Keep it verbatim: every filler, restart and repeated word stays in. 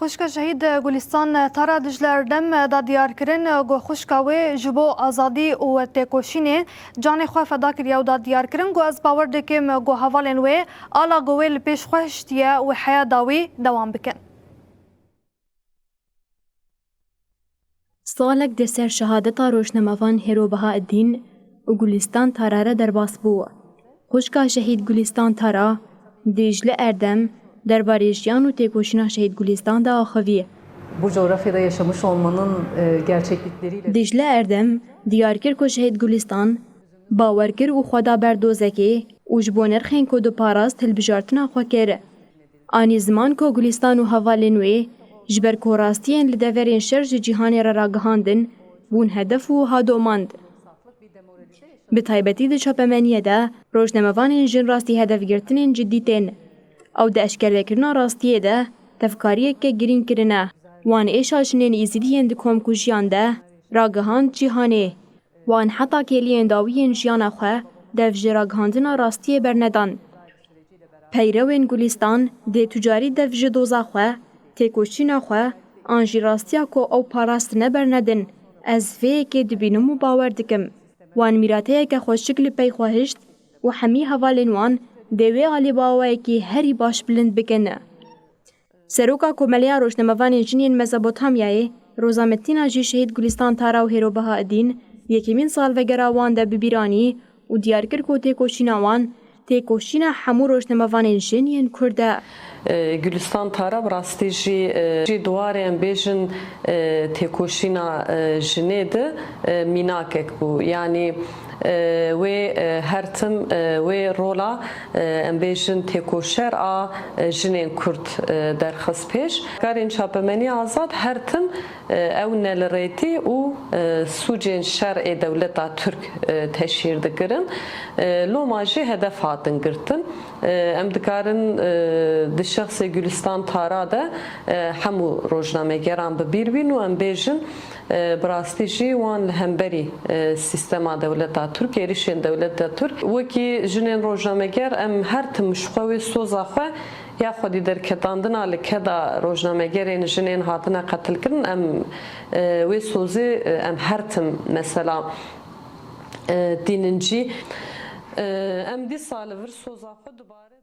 Xwişka şehîd Gulistan Tara Dicle Erdem da diyar kirin ku xwişka wê ji bo azadî û têkoşînê canê xwe feda kiriye û da diyar kirin ku ez bawer dikim ku hevalên wê ala ku wê li pêş xwe hiştiye wê heya dawî dewam bikin. Salek di ser şehadeta rojnamevan Hêro Behaeddîn û Gulistan Tara re derbas bû. Xwişka şehîd Gulistan Tara, Dicle Erdem, derbarê jiyan û têkoşîna şehîd Gulistan de axivî. Bu coğrafyada yaşamış olmanın, e, gerçeklikleriyle Dicle Erdem diyar kir ku şehîd Gulistan bawer kir û xwe da ber dozekê û ji bo nirxên ku diparast hilbijartina xwe kir. Anî ziman ku Gulistan û hevalên wê ji ber ku rastiyên li deverên şer ji cîhanê re ragihandin, bûn hedef û wiha domand. Bi taybetî di çapemeniyê de rojnamevanên jin rastî hedefgirtinên cidî tên. Ew di eşkerekirina rastiyê de tevkariyeke girîng kirine. Wan êşa jinên Êzidiyên di komkujiyan de ragihand cîhanê. Wan heta kêliyên dawî yên jiyana xwe dev ji ragihandina rastiyê bernedan. Peyrewên Gulistan dê tu carî dev ji doza xwe, têkoşîna xwe an jî rastiya ku ew parastine bernedin. Ez vê yekê dibînim û bawer dikim. Wan mîrateyeke xweşik li pey xwe hişt û hemî hevalên wan dê wê alî bi awayekî herî baş bilind bikin. Seroka Komeleya Rojnamevanên Jin yên Mezopotamyayê, Roza Metîna jî şehîd Gulistan Tara û Hêro Behaeddîn yekemîn salvegera wan de bi bîr anî û diyar kir ku têkoşîna wan, têkoşîna hemû rojnamevanên jin yên Kurd e. E, Gülistan Tara bi rastî jî, e, jî di warê em bêjin, e, têkoşîna, e, jinê de, e, mînakek bû. Yanî, e, wê, e, her tim, e, wê rola, e, em bêjin têkoşer a, e, jinên Kurd, e, derxist pêş. Karên çapemenî azad her tim, e, ew nelirêtî û, e, sûcên şer ê dewleta Tirk, e, teşhîr dikirin. E, loma jî hedef hatin girtin. E, em dikarin, e, di şexsê Gülistan Tara de, e, hemû rojnamegeran bi bîr bîn û em bêjin, e, bi rastî jî wan li hemberî, e, sîstema dewleta Tirk, êrişên dewleta Tirk, wekî jinên rojnameger em her tim ji xwe wê soza xwe ya xwedî derketandina li keda rojnamegerên jinên hatine qetilkirin, em, e, wê sozê, e, em her tim mesela, e, tînin cî. E, em dîsa li vir soza xwe dubare